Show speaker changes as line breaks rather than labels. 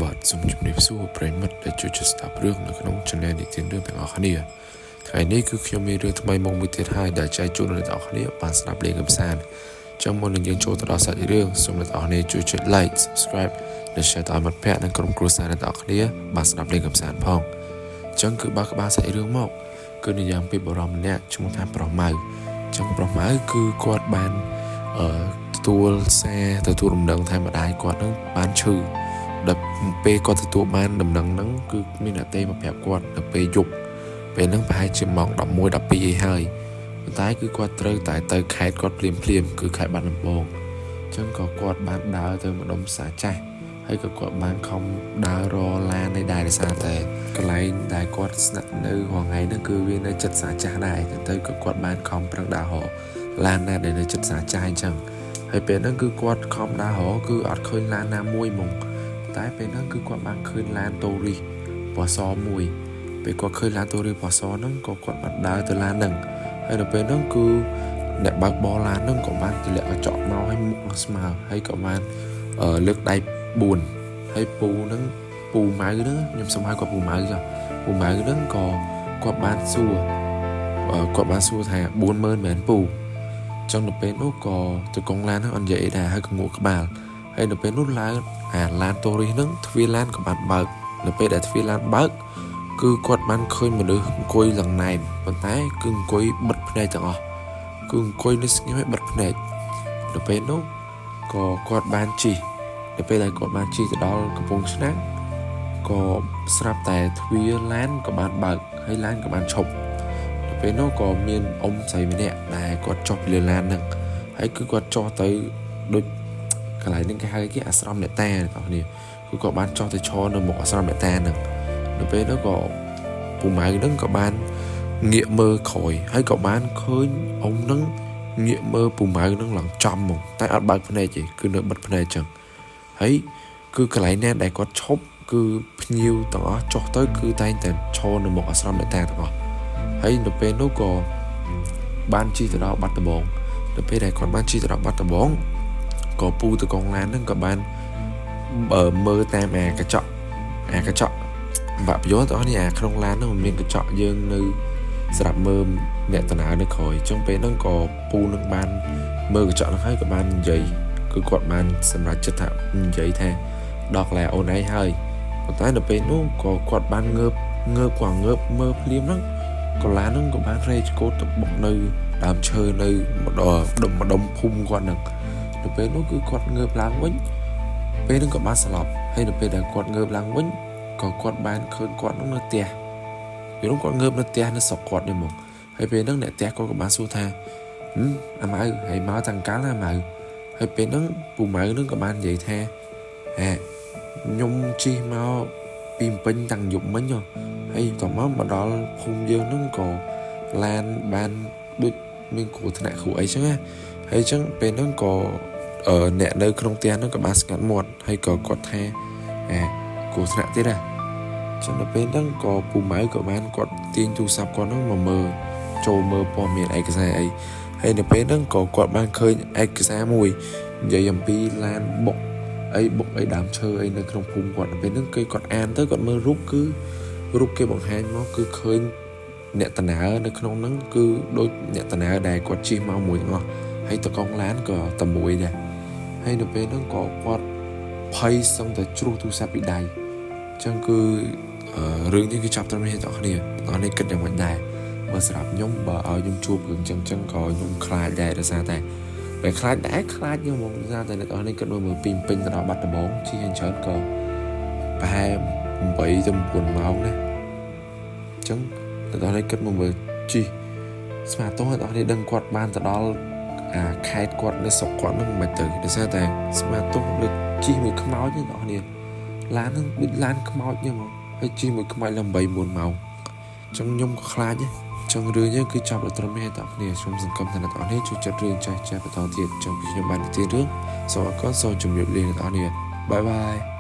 បាទសូមជម្រាបសួរប្រិយមិត្តដែលជួយចុចស្ដាប់រឿងនៅក្នុង Channel និទានរឿងទាំងអស់គ្នាថ្ងៃនេះគឺខ្ញុំមានរឿងថ្មីមកមួយទៀតហើយដែលចែកជូនដល់អ្នកទាំងអស់គ្នាបានស្ដាប់លេងកម្សាន្តចឹងមុននឹងយើងចូលទៅដល់សាច់រឿងសូមអ្នកទាំងអស់គ្នាជួយចុច Like, Subscribe និង Share ទៅឲ្យមិត្តភ័ក្តិនិងក្រុមគ្រួសារអ្នកទាំងអស់គ្នាបានស្ដាប់លេងកម្សាន្តផងចឹងគឺបើក្បាលសាច់រឿងមកគឺនិយាយពីបរិមម្នាក់ឈ្មោះថាប្រុសម៉ៅចឹងប្រុសម៉ៅគឺគាត់បានអឺទទួលសារទទួលដំណឹងថាម្ដាយគាត់នឹងបានឈឺដល់ពេលគាត់ទទួលបានដំណឹងហ្នឹងគឺមានអ្នកទេមកប្រាប់គាត់នៅពេលយប់ពេលហ្នឹងប្រហែលជាម៉ោង11 12អីហើយប៉ុន្តែគឺគាត់ត្រូវតែទៅខេត្តគាត់ភ្លាមភ្លាមគឺខេត្តបាត់ដំបងអញ្ចឹងក៏គាត់បានដើរទៅម្ដុំផ្សារចាស់ហើយក៏គាត់បានខំដើររឡានឯដែរដោយសារតែកន្លែងដែលគាត់ស្នាក់នៅរាល់ថ្ងៃហ្នឹងគឺវានៅចិត្តផ្សារចាស់ដែរទៅក៏គាត់បានខំប្រឹងដើររកឡានណាដែលនៅចិត្តផ្សារចាស់អញ្ចឹងហើយពេលហ្នឹងគឺគាត់ខំដើររកគឺអត់ឃើញឡានណាមួយហ្មងតែពេលហ្នឹងគឺគាត់បានឃើញឡានតូរីសពណ៌សមួយពេលគាត់ឃើញឡានតូរីសពណ៌សហ្នឹងក៏គាត់បានដើរទៅឡានហ្នឹងហើយដល់ពេលហ្នឹងគឺអ្នកបើកបរឡានហ្នឹងក៏បានទម្លាក់កញ្ចក់មកឲ្យមុខនឹងស្មើហើយក៏បានលើកដៃ4ហើយពូហ្នឹងពូម៉ៅហ្នឹងខ្ញុំសុំហៅគាត់ពូម៉ៅចុះពូម៉ៅហ្នឹងក៏គាត់បានសួរគាត់បានសួរថា40000មែនពូចឹងដល់ពេលនោះក៏តកងឡានហ្នឹងអត់និយាយអីដែរហើយក៏ងក់ក្បាលហើយនៅពេលនោះឡើងអាឡានតូរីសហ្នឹងទ្វារឡានក៏បានបើកនៅពេលដែលទ្វារឡានបើកគឺគាត់បានឃើញមនុស្សអង្គុយឡើងណែមប៉ុន្តែគឺអង្គុយបិទភ្នែកទាំងអស់គឺអង្គុយនៅស្ងៀមឲ្យបិទភ្នែកនៅពេលនោះក៏គាត់បានជិះនៅពេលដែលគាត់បានជិះទៅដល់កំពង់ឆ្នាំងក៏ស្រាប់តែទ្វារឡានក៏បានបើកហើយឡានក៏បានឈប់នៅពេលនោះក៏មានអ៊ំស្រីម្នាក់ដែលគាត់ចុះពីលើឡានហ្នឹងហើយគឺគាត់ចុះទៅដូចកន្លែងហ្នឹងគេហៅគេអាស្រមអ្នកតាអ្នកនរគ្នាគឺគាត់បានចុះទៅឈរនៅមុខអាស្រមអ្នកតាហ្នឹងនៅពេលនោះក៏ពូម៉ៅហ្នឹងក៏បានងាកមើលក្រោយហើយក៏បានឃើញអ៊ំហ្នឹងងាកមើលពូម៉ៅហ្នឹងឡើងចំហ្មងតែអត់បើកភ្នែកទេគឺនៅបិទភ្នែកចឹងហើយគឺកន្លែងណាដែលគាត់ឈប់គឺភ្ញៀវទាំងអស់ចុះទៅគឺតែងតែឈរនៅមុខអាស្រមអ្នកតាទាំងអស់ហើយនៅពេលនោះក៏បានជិះទៅដល់បាត់ដំបងនៅពេលដែលគាត់បានជិះទៅដល់បាត់ដំបងក៏ពូតកងឡានហ្នឹងក៏បានមើលតាមអាកញ្ចក់អាកញ្ចក់បាក់បញ្យល់បងប្អូននេះអាក្នុងឡានហ្នឹងมันមានកញ្ចក់យើងនៅស្រាប់មើលអ្នកដំណើរនៅក្រោយអញ្ចឹងពេលហ្នឹងក៏ពូនឹងបានមើលកញ្ចក់ហ្នឹងហើយក៏បាននិយាយគឺគាត់បានសម្រេចចិត្តថានិយាយថាដល់កន្លែងអូនឯងហើយប៉ុន្តែនៅពេលនោះក៏គាត់បានងើបងើបគាត់ងើបមើលភ្លាមហ្នឹងកឡានហ្នឹងក៏បានរែកកូតទៅបុកនៅដើមឈើនៅម្ដុំម្ដុំភូមិគាត់ហ្នឹងនៅពេលនោះគឺគាត់ងើបឡើងវិញពេលហ្នឹងក៏បានស្លាប់ហើយនៅពេលដែលគាត់ងើបឡើងវិញក៏គាត់បានឃើញគាត់ហ្នឹងនៅផ្ទះពេលនោះគាត់ងើបនៅផ្ទះនៅស្រុកគាត់នេះហ្មងហើយពេលហ្នឹងអ្នកផ្ទះគាត់ក៏បានសួរថាអាម៉ៅហើយមកតាំងកាលណាម៉ៅហើយពេលហ្នឹងពូម៉ៅហ្នឹងក៏បាននិយាយថាហែខ្ញុំជិះមកពីពេញតាំងយប់មិញហើយតមកមកដល់ភូមិយើងហ្នឹងក៏ឡានបានដូចមានគ្រោះថ្នាក់គ្រោះអីចឹងណាហើយចឹងពេលហ្នឹងក៏អ្នកនៅក្នុងផ្ទះហ្នឹងក៏បានស្ងាត់មាត់ហើយក៏គាត់ថាអាគ្រោះថ្នាក់ទៀតណាចឹងដល់ពេលហ្នឹងក៏ពូម៉ៅក៏បានគាត់ទាញទូរស័ព្ទគាត់ហ្នឹងមកមើលចូលមើលព័ត៌មានឯកសារអីហើយនៅពេលហ្នឹងក៏គាត់បានឃើញឯកសារមួយនិយាយអំពីឡានបុកអីបុកអីដើមឈើអីនៅក្នុងភូមិគាត់នៅពេលហ្នឹងគេគាត់អានទៅគាត់មើលរូបគឺរូបគេបង្ហាញមកគឺឃើញអ្នកដំណើរនៅក្នុងហ្នឹងគឺដូចអ្នកដំណើរដែលគាត់ជិះមកមួយទាំងអស់ហើយតកង់ឡានក៏តែមួយដែរហើយនៅពេលហ្នឹងក៏គាត់ភ័យសឹងតែជ្រុះទូរស័ព្ទពីដៃអញ្ចឹងគឺរឿងនេះគឺចាប់ត្រឹមនេះបងប្អូនបងប្អូនគិតយ៉ាងម៉េចដែរបើសម្រាប់ខ្ញុំបើឲ្យខ្ញុំជួបរឿងចឹងចឹងក៏ខ្ញុំខ្លាចដែរដោយសារតែពេលខ្លាចដែរខ្លាចខ្ញុំហ្មងដោយសារតែអ្នកនរនេះគិតមើលមើលពីពេញទៅដល់បាត់ដំបងជិះយ៉ាងច្រើនក៏ប្រហែល8ទៅ9ម៉ោងណាអញ្ចឹងអ្នកនរនេះគិតមើលមើលជិះស្មាតោះអ្នកនរនេះដឹងគាត់បានទៅដល់អាខេតគាត់នៅស្រុកគាត់ហ្នឹងមិនទៅដោយសារតែស្មាតោះដូចជិះមួយខ្មោចអ្នកនរនេះឡានហ្នឹងដូចឡានខ្មោចហ្នឹងហ្មងហើយជិះមួយខ្មោចឡើង8 9ម៉ោងអញ្ចឹងខ្ញុំក៏ខ្លាចដែរចឹងរឿងនេះគឺចាប់ដល់ត្រឹមនេះបងប្អូនខ្ញុំសង្ឃឹមថាអ្នកទាំងអស់គ្នាចូលចិត្តរឿងចេះចេះបន្តទៀតចឹងពីខ្ញុំបាននិទានរឿងសូមអរគុណសូមជម្រាបលាអ្នកទាំងអស់គ្នាbye bye.